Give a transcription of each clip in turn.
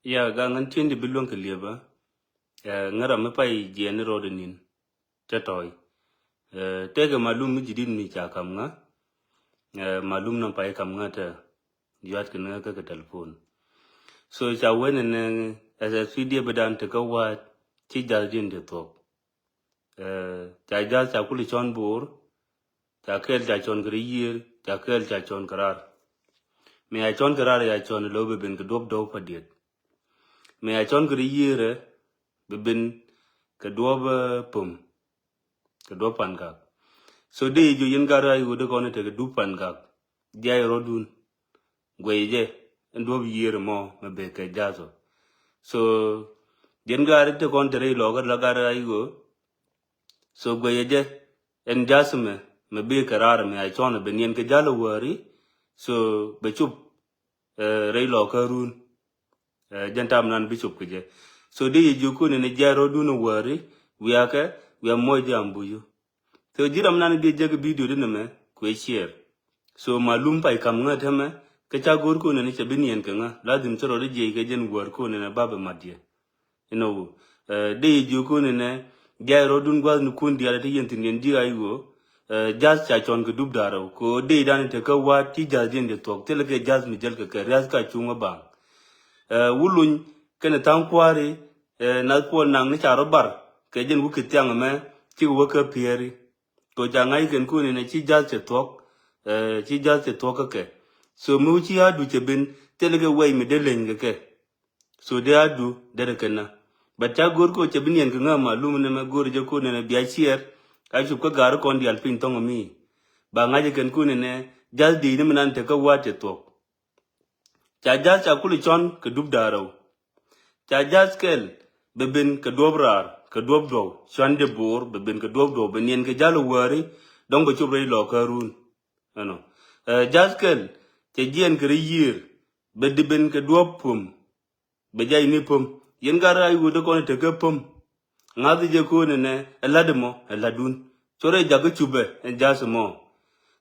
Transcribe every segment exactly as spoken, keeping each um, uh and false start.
Ya, gaŋ ɣän ti̱n di bi luäŋ kɛ liepä. Ɛ, ŋära mi pay jiɛn ni rɔɔdɛ ni̱n. Cä tɔy. Ɛ, tëëkɛ malum mi ji̱ di̱t mi ca kam ŋä. Ɛ, malum nɔ pay kam ŋä tɛ. Yuat kɛ ni ŋä kä kɛ telephone. So ca wen ni S S P D bi dan ti kä wa̱a̱t ci ja̱th di̱n di thuɔ̱k. Ɛ, ca ja̱th ca kul cɔn bo̱o̱r. Ca kɛɛl ca cɔn kɛ ri yiër, ca kɛɛl ca cɔn kɛ raar. Mi a cɔn kɛ raar ya cɔn lo̱ bi bin kɛ duɔ̱p dɔw pa diet. Mi a cɔn kɛ ri yiër ɛ, bi bin kɛ duɔ̱p, ɛ, pum. Kɛ duɔ̱p pan gak. So dee jiök yɛn gat ray ɣöö dee kɔn tekɛ dup pan gak. Diay rɔ̱dun. Guɛy jɛ, ɛn duɔ̱p yiër mɔ mɛ bek kɛ ja̱th ɔ. So, yɛn gat te kɔn te rɛy lɔkä la gat ray ɣöö. So guɛy jɛ, ɛn ja̱th mɛ, mɛ bek kɛ raar mɛ a cɔn bɛ niɛn kɛ ja̱l wäri. So, bɛ cup, ɛ, rɛy lɔkä run. Ɛ, jɛn tam nan bi cup kɛ jɛ. So dee jiök kɔn ni jɛ rɔ̱dun wäri, wiakɛ, wiak mɔc di ambuyu. So ji̱ ram nan bi jek video di nɛmɛ kuɛ share. So malum pay kam ŋä tämɛ, kä ca go̱r kɔn ni cɛ bi niɛn kɛ ŋä, lazim cɛ rɔ di jiɛc kɛ jɛn wäär kɔn ni bapɛ mat yɛ. Inɔ wu, ɛ, dee jiök kɔn ni jay rɔ̱dun gua̱th ni kun diaal ti yɛn thi̱n yɛn ji̱ ay ɣöö, ɛ, ja̱th ca cɔn kɛ dup da̱rɛw, kɛ ɣöö dee dan te kä wa̱a̱t ci ja̱th diɛn di thuɔ̱k, thilɛ kɛ ja̱th mi jäl kɛ kɛ ria̱th ka cuŋ ɛ baŋ. Ɛ, wuluny kɛnɛ tha̱a̱ŋ kua̱ri, ɛ, nath puɔl naŋ ni ca rɔ bar, kɛ jɛn wä ki thiaŋ ɛmɛ, cikɛ wä kä piɛɛri. Kɛ ca ŋa̱c kɛn kun inɛ ci ja̱th cɛ thuɔ̱k, ɛ, ci ja̱th cɛ thuɔ̱k kä kɛ. So mi wä ci adu cɛ ben, thilɛ kɛ wɛy mi dee leny kɛ kɛ. So dee adu, derɛ kɛn na. But ca go̱r kɛ cɛ bi niɛn kɛ ŋä malum ni mɛ go̱r jɛ kun inɛ bia ciɛɛr, a cup kä ga̱r kɔn diaal piny thɔŋ mi. Ba ŋa̱c kɛn kun inɛ, ja̱th di ni mi nan te kä wa̱a̱t cɛ thuɔ̱k. Ca ja̱th ca kul cɔn kɛ dup da̱rɛw. Ca ja̱th kɛl bɛ ben kɛ duɔ̱p raar, kɛ duɔ̱p duɔ̱w, cuan jɛ bo̱o̱r, bɛ ben kɛ duɔ̱p duɔ̱w, bɛ niɛn kɛ ja̱l wäri, dɔ̱ŋ bɛ cop rɛy lɔkä run. Ɛnɔ. Ɛ, ja̱th kɛl, cɛ jiɛn kɛ rɛy yiër, bɛ di ben kɛ duɔ̱p pum. Bɛ jay ni pum. Yɛn gat ray wut kɔn tekɛ pum. Ŋa̱th jɛ ko̱n ɛnɛ, ɛ la̱t ɛmɔ, ɛ la̱tdun. Corɛ jakä cupɛ, ɛ ja̱th ɛmɔ.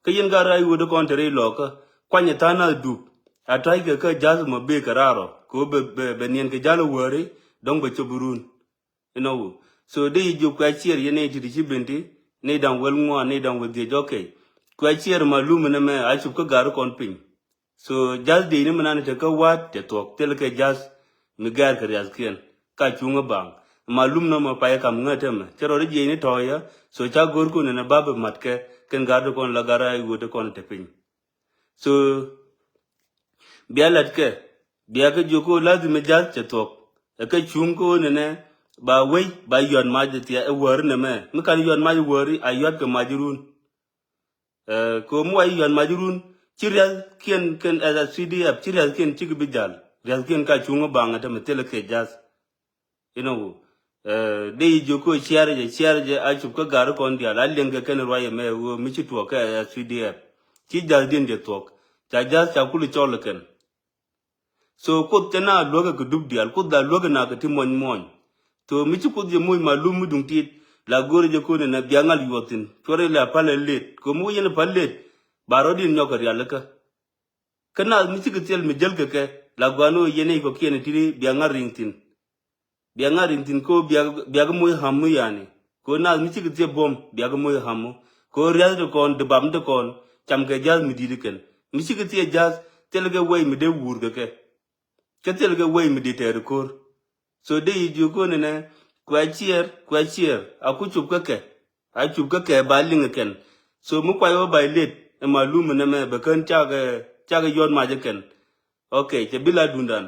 Kä yɛn gat ray wut kɔn te rɛy lɔkä, kuany ɛ tha̱a̱ŋ nath dup. A ta̱ckɛ kä ja̱th ɛmɔ bek kɛ raar ɔ, kɛ ɣöö bɛ, bɛ, bɛ niɛn kɛ ja̱l wäri, dɔ̱ŋ bɛ cop run. Inɔ wu. So dee jiök kuɛ ciɛɛr yɛn nɛy ti ti ci ben ti, nɛy da̱ŋ wäl ŋuan, nɛy da̱ŋ wäl dhiec, okay. Kuɛ ciɛɛr malum ɛnɛ mɛ, a cup kä ga̱r kɔn piny. So ja̱th dee ni mi nan te kä wa̱a̱t cɛ thuɔ̱k, thilɛ kɛ ja̱th mi gɛɛr kɛ riathkiɛn. Ka cuŋ ɛ baŋ. Malum nɔmɔ pay kam ŋä tämɛ. Cɛ rɔ ri jiɛc ni tɔ̱ɔ̱yä. So ca go̱r kun ɛnɛ bapɛ mat kɛ, kɛn ga̱r ti kɔn la ga̱r a iwuot ti kɔn te piny. So bia lat kɛ, bia kɛ jiök ko lazim ɛ ja̱th cɛ thuɔ̱k. Ɛ kɛ cuŋ ko nɛnɛ, ba wei, ba yuat mac thia̱ ɛ wäri nɛmɛ. Mi kan yuat mac wäri, a yuat kɛ mac run. Ɛ, ko mi wa yuat mac run, ci riathkiɛn kɛn S S P D F, ci riathkiɛn cikɛ bi ja̱l. Riathkiɛn ka cuŋ ɛ baŋ ɛ tämɛ thilɛ kɛ ja̱th. Inɔ wu. Ɛ, dee jiök ko ciɛɛr jɛ, ciɛɛr jɛ, a cup kä ga̱r kɔn diaal, a liɛŋ kɛ kɛn ruac ɛmɛ ɣöö mi ci tuɔɔk kɛ S P D F. Ci ja̱th diɛn jɛ thuɔ̱k. Ca ja̱th ca kul cɔl kɛn. So kuoth cɛ na luäk kɛ dup diaal, kuoth la luäk kɛ na kɛ ti muɔny muɔny. So mi ci kuoth jɛ moc malum mi duŋ tit, la go̱o̱rɛ jɛ ko̱n ɛnɛ bia ŋal yuɔth thi̱n. Cuɔrɛ la pal ɛ let. Kɛ mi wä yɛn pal let, ba rɔ̱diɛn nyɔk kɛ rialikä. Kä naath mi cikɛ thil mi jäl kɛ kɛ, la gɔaa ni ɣöö yɛn nɛy kɔ̱kiɛn ɛ ti̱ti̱ bia ŋa̱r ri̱ŋ thi̱n. Bia ŋa̱r ri̱ŋ thi̱n kɛ ɣöö bia, bia kɛ moc ha̱m mi yani. Kɛ ɣöö naath mi cikɛ thil buɔ̱m, bia kɛ moc ha̱m mi. Kɛ ɣöö riath ti kɔn, dibam ti kɔn, cam kɛ ja̱th mi di̱t kɛn. Mi cikɛ thil ja̱th, thil kɛ wɛy mi dee wuur kɛ kɛ. Kä thil kɛ wɛy mi di̱t tɛɛr ko̱r. So dee yi jiök ko̱n ɛnɛ, kuɛ ciɛɛr, kuɛ ciɛɛr, a ku cup kä kɛ. A cup kä kɛ ba liŋ kɛn. So mi kuay wä ba ilët, ɛ malum ɛnɛ mɛ, bɛ kän cakɛ, cakɛ yuɔt mac kɛn. Okay, cɛ bi la dundan.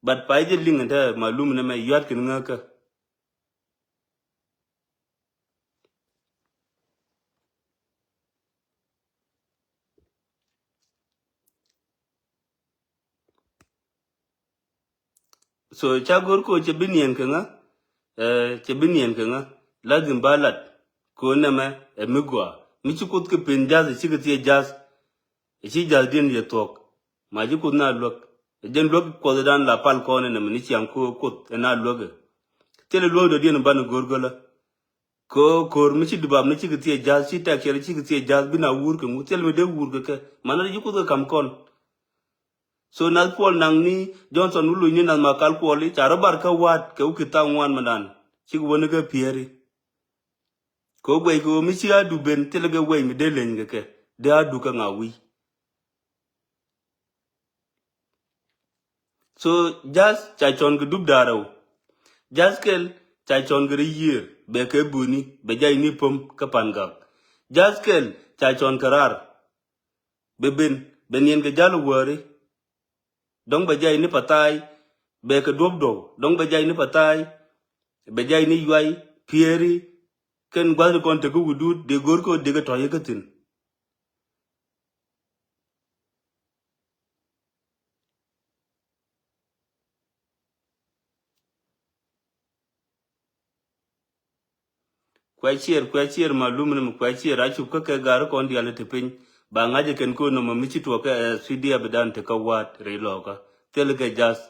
But pay jɛ liŋ ɛn te malum nɛmɛ yuat kɛn ŋäkä. So ca go̱r ko cɛ bi niɛn kɛ ŋä, ɛ, cɛ bi niɛn kɛ ŋä, lazim ba lat. Ko nɛmɛ ɛ mi gɔaa. Mi ci kuoth kɛ pen ja̱th, cikɛ thiɛ ja̱th. Ɛ ci ja̱thdiɛn yɛ thuɔ̱k. Ma ji̱ kuoth na luäk. Ɛ jɛn luäk kuɔthdan la pal kɔn ɛn ɛmɛ ni ciaŋ ko kuoth ɛ na luäk ɛ. Thilɛ luäk dɔ̱diɛn ban go̱r gölä. Ko ko̱r mi ci dubam ni cikɛ thiɛ ja̱th, ci tɛk cɛr cikɛ thiɛ ja̱th, bi na wur kɛ ŋu, thilɛ mi dee wur kɛ kɛ. Man ri ji̱ kuoth kɛ kam kɔn. So nath Kuɔl Naŋ ni Johnson Wuluny ni nath Makal Kuɔl i̱ ca rɔ bar kä wa̱a̱t kɛ wä ki thaŋ ŋuan mɛ dan. Cik wä ni kä Pieri. Kɛ wä guɛc kɛ wä mi ci Adu ben thilɛ kɛ guɛc mi dee leny kɛ kɛ. Dee Adu kɛ ŋa wi̱i̱. So Jath ca cɔn kɛ dup da̱rɛw. Jath kɛl ca cɔn kɛ ri yiër bɛ kɛ buni bɛ jay ni pom kä Pangak. Jath kɛl ca cɔn kɛ rar. Bɛ ben bɛ niɛn kɛ jal wäri. Dɔ̱ŋ bɛ jay ni Pathai bɛ kɛ duɔp duɔw. Dɔ̱ŋ bɛ jay ni Pathai bɛ jay ni Yuay Pieri. Kɛn gua̱thni kɔn tekɛ wudut dee go̱r kɛ dee kɛ tɔ̱c kä thi̱n. Kuɛ ciɛɛr, kuɛ ciɛɛr malum ni mi kuɛ ciɛɛr a cup kä kɛ gar kɔn diaal ti piny. Ba ŋa̱c ɛ kɛn kɛ nɔmɔ mi ci tuɔɔk kɛ S P D F dan ti kä wa̱a̱t rɛy lɔɔkä. Thil kɛ Jath.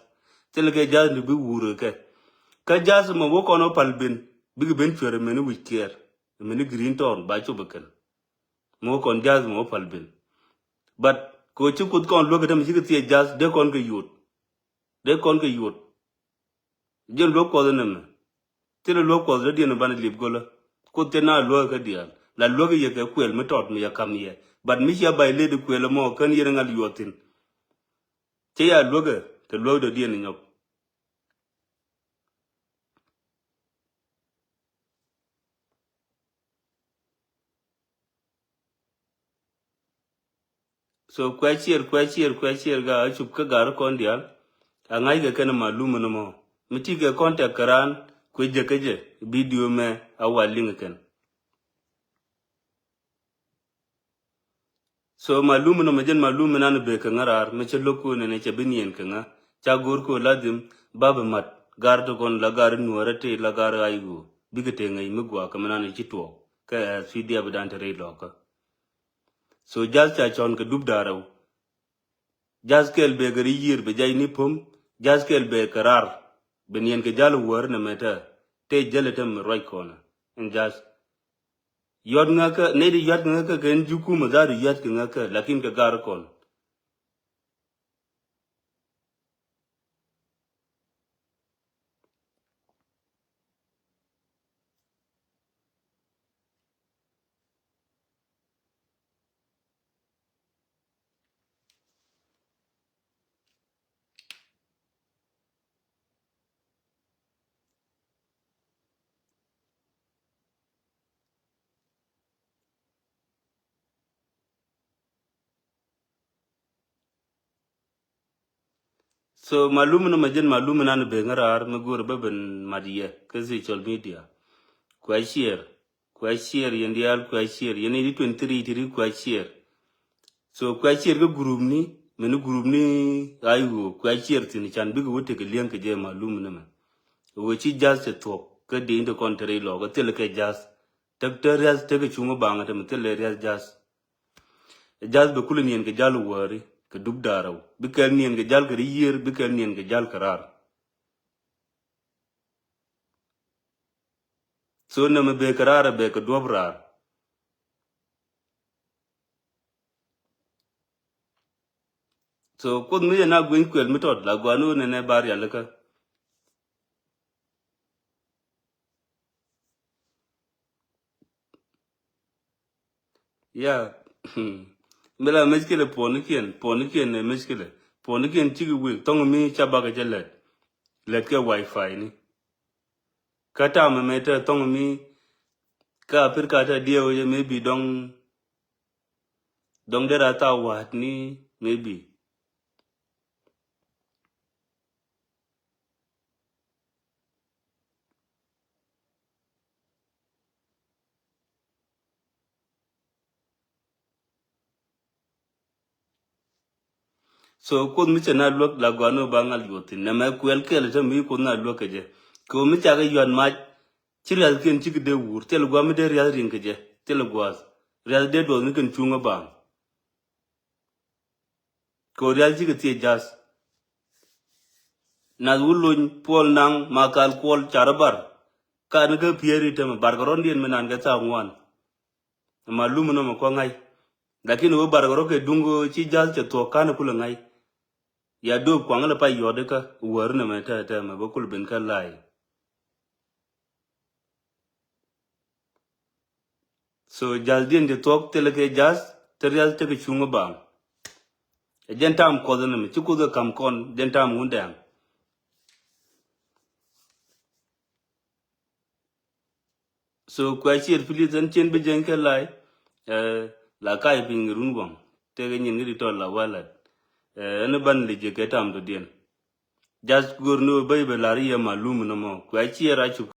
Thil kɛ Jath ni bi wur kɛ. Kä Jath mɔ wä kɔn wä pal ben. Bikɛ ben cuɛr mɛni wi̱c kiɛɛr. Mɛni Green Town ba cop ɛ kɛn. Mɔ wä kɔn Jath mɔ wä pal ben. But kɛ wä ci Kuoth kɔn luäk kɛ tɛm cikɛ thiec Jath dee kɔn kɛ yot. Dee kɔn kɛ yot. Jiɛn luäk Kuɔth nɛmɛ. Thilɛ luäk Kuɔth dee diɛn banɛ lip golä. Kuoth cɛ na luäk kä diaal. La luäk yɛ kɛ kuɛl mi tɔt mi yɛ kam yɛ. But mi cia bay ledi kuɛl mɔ kän yɛn ŋal yuɔth thin. Cɛ ya luäk kɛ luäk dee diɛn nyɔk. So kuɛ ciɛɛr, kuɛ ciɛɛr, kuɛ ciɛɛr ga a cup kä gar kɔn diaal. A ŋa̱c kɛ kɛn malum ni mɔ. Mi ti kɛ contact kɛ raan kuɛ jɛ kä jɛ video mɛ a wa link kɛn. So malum ni mɔ jɛn malum mi nan bek kɛ ŋa raar mi cɛ lo̱k kɛ nɛnɛ cɛ bi niɛn kɛ ŋa. Ca go̱r kɛ ladhim ba bi mat gar ti kɔn la gar nuɔrɛ ti la gar ay ɣöö bikɛ te ŋäc mi guakä mi nan ci tuɔɔk kɛ S P D F dan te rɛy lɔɔkä. So Jath ca cɔn kɛ dup da̱rɛw. Jath kɛl bɛ kɛ ri yiër bɛ jay ni pom. Jath kɛl bɛ kɛ rar. Bɛ niɛn kɛ jal wäär nɛ mɛtɛ. Tëë jäl ɛ tɛm ruac kɔnɛ. Ɛn Jath. Yɔt ŋäkä, nɛy di yɔt ŋäkä kɛ ɛn jukuma dhar yɔt kɛ ŋäkä, lakin kɛ gar kɔn. So malum ni ma jin malum nan be ŋarar mi gur be ben mat yɛ ke social media. Kua share, kua share yɛn dial, kua share yɛn di twenty three tiri kua share. So kua share ke group ni, meni group ni ayo kua share thin chan bigi wote ke liang ke je malum ni ma. Wo chi just thuɔk ke di inte kɔn tere lɔ ke thil ke just. Tek te rias tek ke chungo bang te mi thil rias just. Jath bɛ kulɛ niɛn kɛ jal wäri kɛ dup da̱rɛw. Bi kɛl niɛn kɛ jal kɛ ri yiër, bi kɛl niɛn kɛ jal kɛ raar. So nɛmɛ bɛ kɛ raar, bɛ kɛ duɔ̱p raar. So Kuoth mi yɛn a guiny kuɛl mi tɔt la guan wä nɛnɛ ba rialikä. Ya. Mila mechkile ponikiɛn, ponikiɛn ɛ mechkile. Ponikiɛn ciki wik thɔŋ mi ca bakɛ cɛ lɛt. Lɛt kɛ wifi ni. Ka tam mɛ tɛ thɔŋ mi ka pir ka tɛ diɛw yɛ maybe dɔŋ, dɔŋ dera tha wa̱a̱t ni maybe. So Kuoth mi cɛ na luäk la gɔaa ni ba ŋal yuɔth thin nɛmɛ kuɛl kɛl te mi Kuoth na luäk kɛ jɛ. Kɛ mi cakɛ yuan mac ci riath kiɛn cikɛ dee wur thil gua̱a̱th mi dee riath riŋ kɛ jɛ thil gua̱a̱th. Riath dee duɔth ni kɛn cuŋä baaŋ. Kɛ riath cikɛ thiec jath. Nath wä lony puɔl naŋ ma kal kuɔl carɛ bar. Kan kä pieri temɛ bar kɛ rɔn diɛn mi nan kɛ thaak ŋuan. Ma lum nɔmɔ kɔ ŋa̱c. Lakin wä bar kɛ rɔ kɛ duŋ ci jath cɛ thuɔk kan kulɛ ŋa̱c. Ya dop kuaŋ lɛ pa yɔt ikä wäär nɛ mɛ tɛ tɛ mɛ bä kul ben kä lay. So ja̱thdiɛn ti thuɔ̱k thilɛ kɛ ja̱th ti riath tekɛ cuŋ i̱ bam. Ɛ jɛn tam kuɔth ni mi ci kuoth kɛ kam kɔn jɛn tam wun dɛŋ. So kua ciɛt pilis ɛn cien bi jɛn kɛ lay. Eh, la kay piny run waŋ tekɛ nyin ŋi di tɔl la walat. Eh, ɛn ban li jɛ kɛ tam dɔ̱diɛn. Ja̱th go̱r ni wä bäy bɛ lar yɛ malum ni mɔ kua ciɛt a cuk.